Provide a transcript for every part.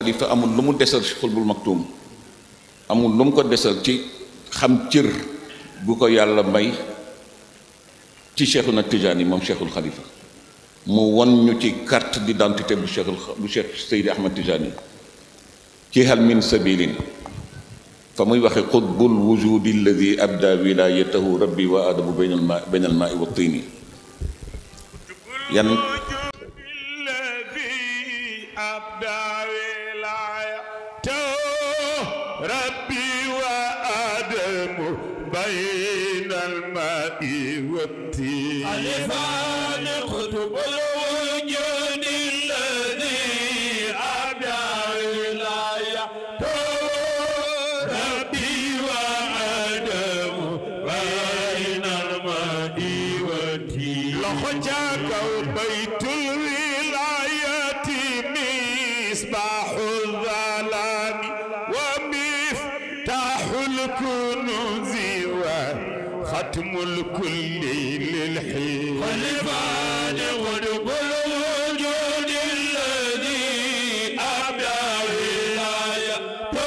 xalifa amul lu mu desal ci xutbul maktum amul lu mu ko desal ci xam cër bu ko yàlla may ci Cheikhuna Tijaani moom Cheikhul Xalifa mu won ñu ci carte d'identité bu Cheikh Seydi Ahmad Tijaani ci hal min sabilin fa muy waxe qutbul wujudi alladi abda wilayatahu rabbi wa adabu bayna almaai wa tini yan بين الماء والطين الفان قطب الوجود الذي أبدى ولايته ربي وآدم بين الماء والطين لخجاك بيت الولاية مصباح الظلام ومفتاح الكنوز ختم الكل للحين خلفان غرب الوجود الذي أبدى ولايته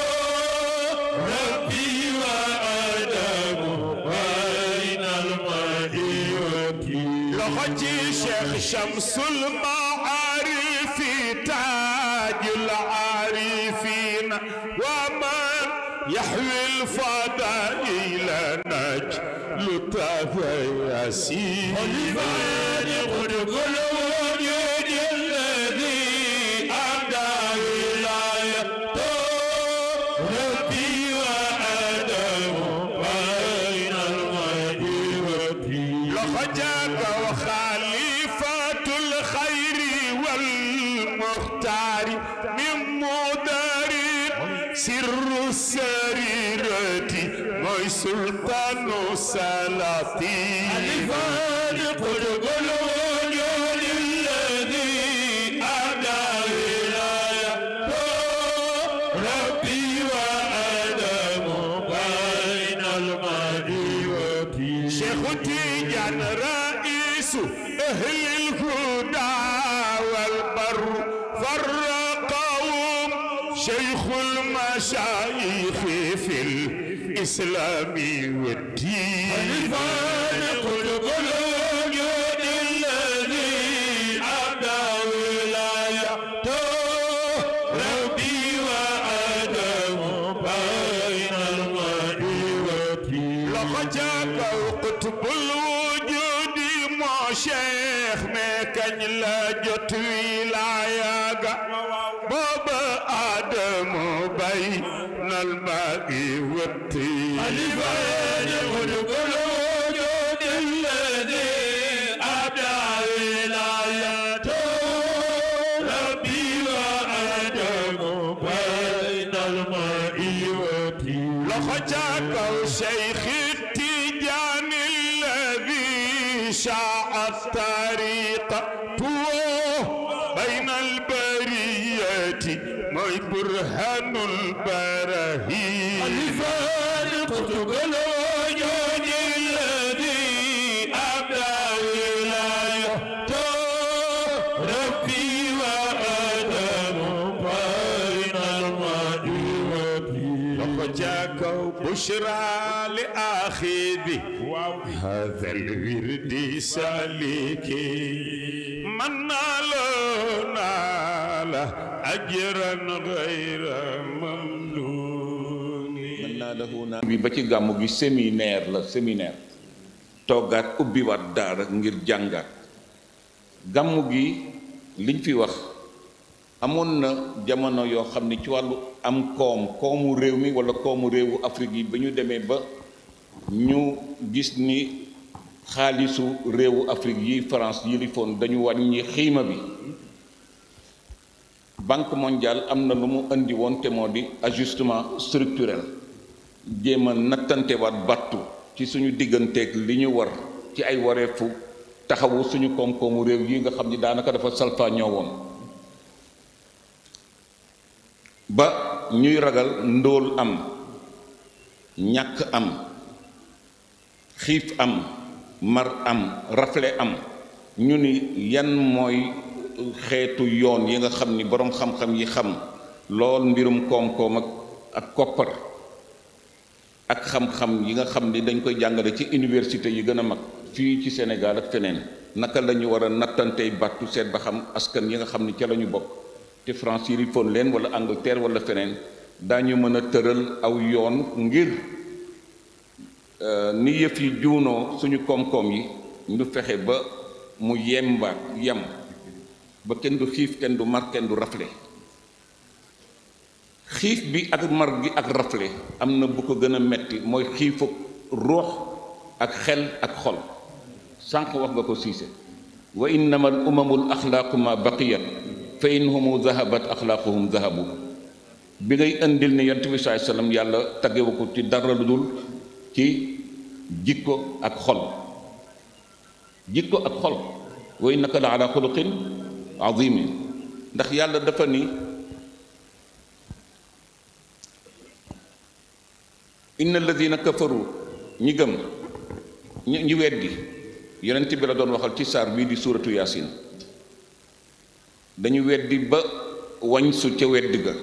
ربي وآدم بين الماء والطين لخجي شيخ شمس المعارف تاج العارفين ومن يحوي الفضائل لطف ياسين خلفان غرب الوجود الذي أبدى ولايته ربي وآدم بين الماء والطين لخجاك وخليفة الخير والمختار من مدار سر السريرة موي سلطان السلاطين الفان قطب الوجود الذي أبدى ولايته ربي وآدم بين الماء والطين شيخ تيجان رئيس أهل الهدى والبر فرقهم شيخ المشايخ في الإسلام والدين الفان قطب الوجود الذي أبدى ولايته ربي وآدم بين الماء والطين لخجاك قطب الوجود ما شيخ ما كان لا جت ولاياك بابا آدم بين الماء والطين الفان قطب الوجود الذي أبدى ولايته ربي وآدم بين الماء والطين لخجاك شيخ التيجان الذي شاع الطريق بين البرية موي برهان البراهين الفان قطب الوجود الذي أبدى ولايته ربي وآدم بين الماء والطين لخجاك بشرى لآخذه هذا الورد سالكي من نال أجرا غير ممنون mën naa la naa bi ba ci gàmmu gi séminaire la séminaire toggaat ubbiwaat daara ngir jàngaat gàmmu gi liñ fi wax amoon na jamono yoo xam ne ci wàllu am koomu réew mi wala koomu réewu Afrique yi ba ñu demee ba ñu gis ni xaalisu réewu Afrique yi France yilifoon dañu wàññi xiima bi Banque mondiale am na lu mu indi woon te moo di ajustement structurel jéem a nattantewaat battu ci suñu digganteeg li ñu war ci ay wareefu taxawu suñu koom-koomu réew yi nga xam ni daanaka dafa salfaañoo woon ba ñuy ragal ndóol am ñàkk am xiif am mar am rafle am ñu ni yan mooy xeetu yoon yi nga xam ni boroom xam-xam yi xam lool mbirum koom-koom ak koppar ak xam-xam yi nga xam ni dañ koy jàngale ci université yi gën a mag fii ci Sénégal ak feneen naka la ñu war a nattantey battu seet ba xam askan yi nga xam ni ca la ñu bokk te France yi foon leen wala Angleterre wala feneen daañu mën a tëral aw yoon ngir ni yëf yi juunoo suñu koom-koom yi ñu fexe ba mu yem ba kenn du xiif kenn du mar kenn du rafle xiif bi ak mar gi ak rafle am na bu ko gën a metti mooy xiifu ruux ak xel ak xol sànq wax nga ko siise wa innama al umamul axlaaqu ma baqiyat fa in humu zahabat axlaaquhum zahabu bi ngay indil ne yonent bi saai sallam yàlla taggewu ko ci dara lu dul ci jikko ak xol wa innaka la ala xuluqin azimin ndax yàlla dafa ni inna alladina kafaru ñi gëm ñi weddi yonent bi la doon waxal ci saar bii di suuratu yaasin dañu weddi ba wañsu ca weddi ga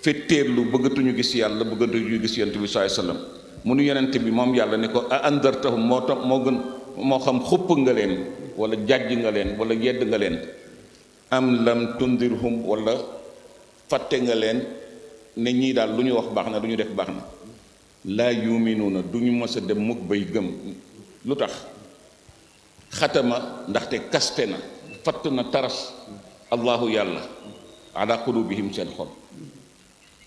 fetteerlu bëggatuñu gis yàlla bëggatuñu gis yonent bi saai sallam mu nu yonent bi moom yàlla ne ko a andartahum moo xam xupp nga leen wala jàjj nga leen wala yedd nga leen am lam tundirhum wala fàtte nga leen ne ñii daal lu ñu wax baax na lu ñu def baax na laa yuminuuna du ñu mës a dem mukk bay gëm lu tax xatama ndaxte kaste na fatt na taras allahu yàlla ala qulubihim seen xol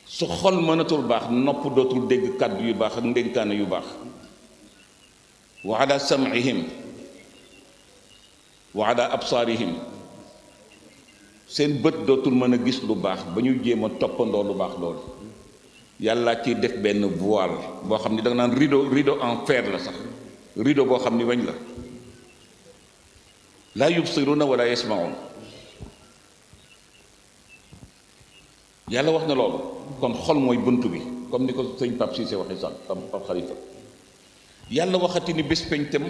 su xol mënatul baax nopp dootul dégg kàddu yu baax ak ndénkaane yu baax wa ala sam'ihim wa ala absaarihim seen bët dootul mën a gis lu baax ba ñu jéem a toppandoo lu baax loolu yàlla ci def benn voile boo xam ni da nga naan rideau en fer la sax rideau boo xam ni weñ la laa yubsiruna wala yasmaun yàlla wax na loolu kon xol mooy bunt bi comme ni ko sëñ Pape Cissé waxee sax Pape Khalifa yàlla waxati ni bés peñtam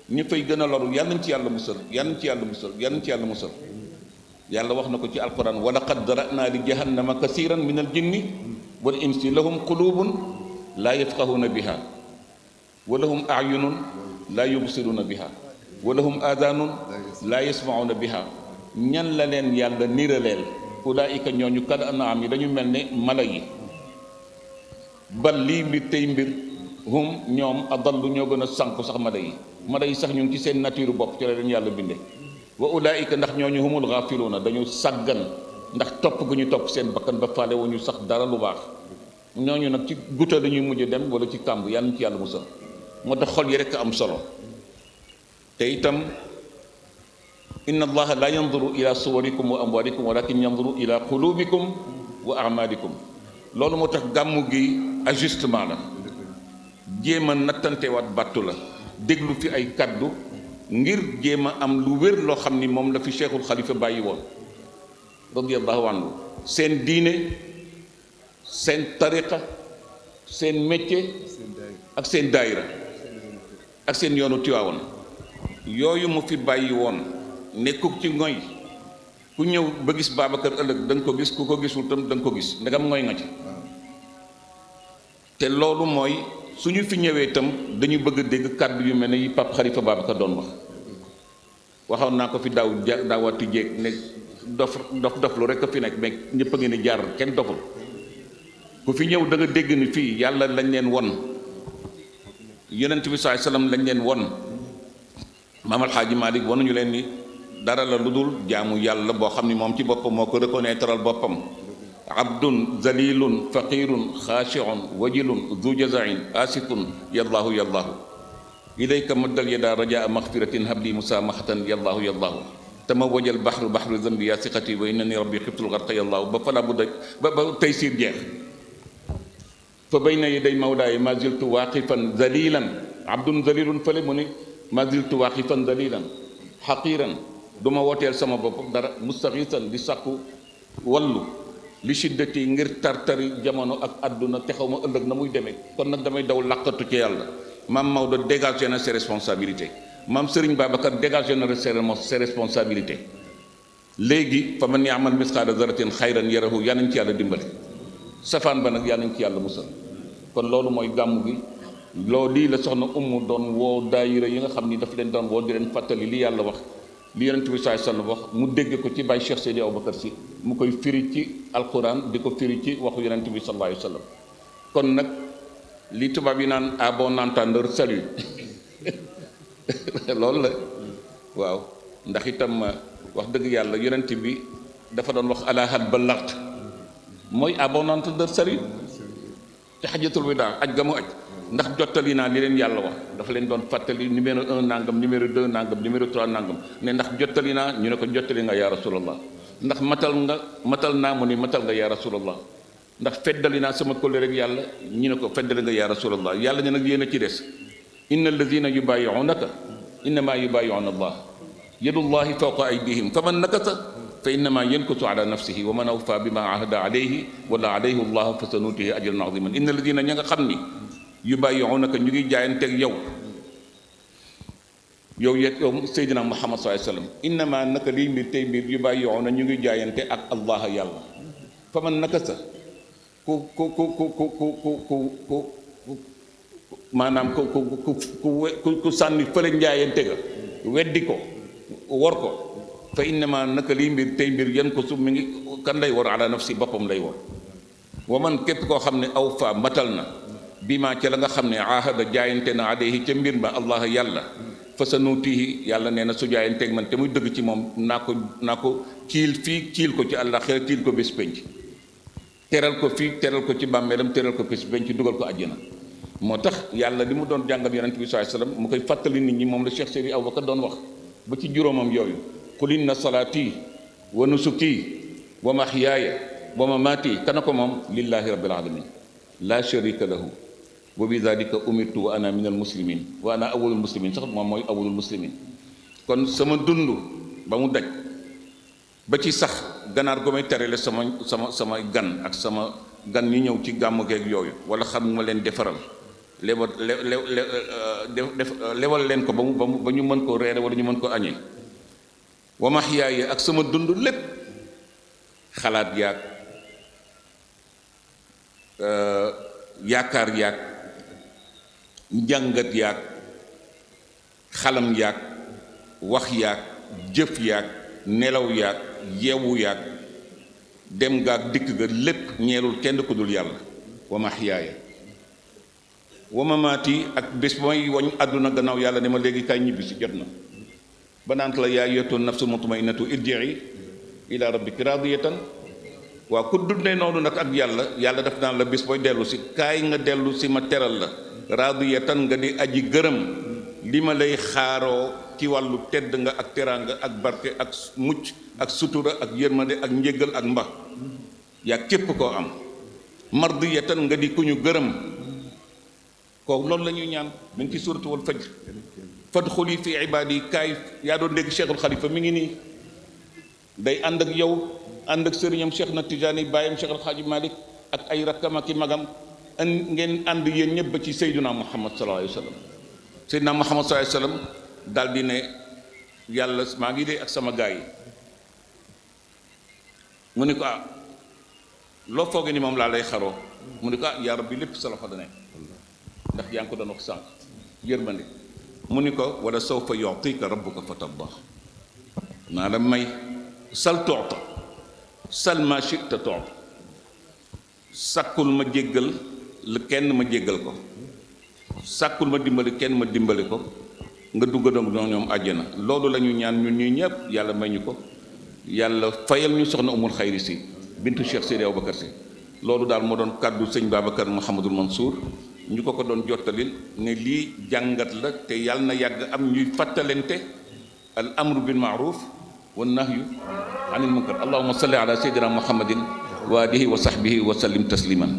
ñu fay gën a loru yàlla nañ ci yàlla musal yàlla nañ ci yàlla musal yàlla nañ ci yàlla musal yàlla wax na ko ci alquran wa laqad dara'na li jahannama kasiran min al jinni wal insi lahum qulubun laa yafqahuna biha wa lahum a'yunun laa yubsiruna biha wa lahum aadanun laa yasmauna biha ñan la leen yàlla niraleel ulaika ñooñu kal an'am yi dañu mel ne mala yi bal lii mbir tey mbir hum ñoom adallu ñoo gën a sànku sax mala yi sax ñu ngi ci seen nature bopp ci la leen yàlla binde wa ulaika ndax ñooñu humul ghafiluuna dañu sàggan ndax topp gu ñu topp seen bakkan ba faale wu ñu sax dara lu baax ñooñu nag ci guta dañuy mujj dem wala ci kàmb yàlla na ci yàlla musal moo tax xol yi rekk am solo te itam inna allaha la yanzuru ila suwarikum wa amwalikum walakin yanzuru ila qulubikum wa a'malikum loolu moo tax gàmmu gi ajustement la jéem a nattantewaat battu la déglu fi ay kaddu ngir jéem a am lu wér loo xam ni moom la fi cheikhul xalifa bàyyi woon radiyallahu anhu seen diine seen tariqa seen métier ak seen daayira ak seen yoonu Tiwaawoon yooyu mu fi bàyyi woon nekkul ci ngoy ku ñëw ba gis Babacar ëllëg da nga ko gis ku ko gisul tam da nga ko gis ndegam ngoy nga ci te loolu mooy suñu fi ñëwee itam dañu bëgg a dégg kàddu yu mel ne yi Pape Khalifa Babacar doon wax waxoon naa ko fi daawati jéeg ne dof lu rek a fi nekk mais ñëpp a ngi ni jaar kenn doful ku fi ñëw da nga dégg ni fii yàlla lañ leen won yonent bi sallallahu alayhi wasallam lañ leen won Maam Alxaaji Malik wanuñu leen ni dara la lu dul jaamu yàlla boo xam ni moom ci boppam moo ko reconnaîtral boppam abdun zalilun faqirun xaashiun wajilun zu jazain asifun yallaahu yallaahu ilayka maddal yada rajaa maxfiratin habli musaamahatan yallaahu yallaahu tama wajal baxru baxru zambi yaa siqati wa innani rabbi xiftul garqa yallaahu ba falaa bu daj ba tey siir jeex fa bayna yaday mawlaaya ma ziltu waaqifan zalilan abdun zalilun fële mu ni ma ziltu waaqifan zalilan xaqiran du ma wooteel sama bopp dara mustaxiisan di sàkku wallu li shiddati ngir tartari jamono ak àdduna te xaw ma ëllëg na muy demee kon nag damay daw làqatu ci yàlla maam Maodo dégagé na ses responsabilités maam Serigne Babacar dégagé na ses responsabilités léegi fa man ya'mal misqaala zarratin xayran yarahu yal nañ ci yàlla dimbale safaan ba nag yal nañ ci yàlla musal. kon loolu mooy gàmm gi loolu lii la soxna Umu doon woo daayira yi nga xam ni daf leen doon woo di leen fàttali li yàlla wax li yonent bi sallallahu alayhi wasallam wax mu dégg ko ci Baye Cheikh Seydi Aboubacar Sy mu koy firi ci alquran di ko firi ci waxu yonent bi sallallahu alayhi wasallam. kon nag li tubaab yi naan à bon entendeur salut loolu la waaw ndax itam wax dëgg yàlla yonent bi dafa doon wax ala hal ballaght mooy à bon entendeur salut ci xajatul wida aj ga mu aj ndax jottali naa li leen yàlla wax dafa leen doon fàttali numéro 1 nangam numéro 2 nangam numéro 3 nangam ne ndax jottali naa ñu ne ko jottali nga yaa rasulallah ndax matal naa mu ni matal nga yaa rasulallah ndax feddali naa sama kóllëre rek yàlla ñu ne ko feddali nga yaa rasulallah yàlla ne nag yéen a ci des inna alladina yubayi'unaka innama yubayi'una allah yadullahi fawqa aydihim faman nakasa fa innama yankusu ala nafsihi wa man awfa bima ahada alayhi wala alayhi allah fa sanutihi ajran aziman inna alladina ña nga xam ni yubayi'unaka ñu ngi jaayanteeg yow Seydina Muhammad sallallahu alayhi wasallam innama naka lii mbir tey mbir yubayi'una ñu ngi jaayante ak allah yàlla faman nakasa maanaam ku sànni fële njaayante ga weddi ko wor ko fa innama naka lii mbir tey mbir yan ko su mi ngi kan lay wor ala nafsi boppam lay wor wa man képp koo xam ne aw fa matal na bi ma ca la nga xam ne ahada jaayante na alayhi ca mbir ma allah yàlla fa sa nuutihi yàlla nee na su jaayanteeg man te muy dëgg ci moom naa ko kiil fii kiil ko ci àllaxira kiil ko bés penc teral ko fii teral ko ci bàmmeelam teral ko bés penc dugal ko àjjana moo tax yàlla li mu doon jàngal yonent bi sallallahu alayhi wasallam mu koy fàttali nit ñi moom la Cheikh Seydi Aboubacar doon wax ba ci juróomam yooyu qul inna salaati wa nusuki wa mahyaaya wa mamaati kana ko moom lillahi rabbil alamin la sharika lahu wa bi dhalika umirtu wa ana minal muslimin wa ana awwalul muslimin sax moom mooy awwalul muslimin kon sama dund ba mu daj ba ci sax ganaar gu may terale sama gan ak sama gan ñi ñëw ci gàmmu geeg yooyu wala xam ma leen defaral lewal leen ko ba ñu mën koo reere wala ñu mën ko añee wa mahyaaya ak sama dund lépp xalaat yaag yaakaar yaag njàngat yaag xalam yaag wax yaag jëf yaag nelaw yaag yeewu yaag dem gaag dikk ga lépp ñeelul kenn ku dul yàlla wa mahyaaya wa mamaati ak bés ba may wañ àdduna gannaaw yàlla ne ma léegi kay ñibbi si jot na ba nant la yaa ayyatuha nafsul mutma'innatu irji'i ila rabbiki radiyatan waaw ku dundee noonu nag ak yàlla def naan la bés booy dellu si kaay nga dellu si ma teral la radiyatan nga di aji gërëm li ma lay xaaroo ci wàllu tedd nga ak teraanga ak barke ak mucc ak sutura ak yërmande ak njéggal ak mba yaa képp koo am mardiyatan nga di ku ñu gërëm kooku loolu la ñuy ñaan mu ngi ci suuratu wal fajr fadxuli fi ibaadi kaay yaa doon dégg Cheikhul Khalifa mi ngi nii day ànd ak yow ànd ak sëriñam Cheikh na Tijaani bàyyam Cheikh Al Hadji Malick ak ay rakkam ak i magam ngeen ànd yéen ñëpp ba ci Seydina Muhammad sallallahu alayhi wa sallam Seydina Muhammad sallallahu alayhi wa sallam daal di ne yàlla maa ngi dee ak sama gaay yi mu ne ko loo foogee ni moom laa lay xaroo mu ne ko yaa rabbi lépp sa loxo da nekk ndax yaa ngi ko doon wax sànq yërmande mu ni ko wala sawfa yu'tika rabbuka fatarda naa la may sal tu'ta sal ma shi'ta tu'ta sàkkul ma jéggal la kenn ma jéggal ko sàkkul ma dimbali kenn ma dimbali ko nga dugga doon ñoom àjjana loolu la ñu ñaan ñun ñuy ñëpp yàlla may ñu ko yàlla fayal ñu soxna umul xayri si bintu Cheikh Seydi Aboubacar si loolu daal moo doon kàddu sëñ Babacar Mouhamadul Mansour ñu ko doon jottalil ne lii jàngat la te yàlla na yàgg am ñuy fàttalente al amru bil maaruf wa nahyu anil munkar allahumma salli ala sayyidina muhammadin wa alihi wa sahbihi wa sallim tasliman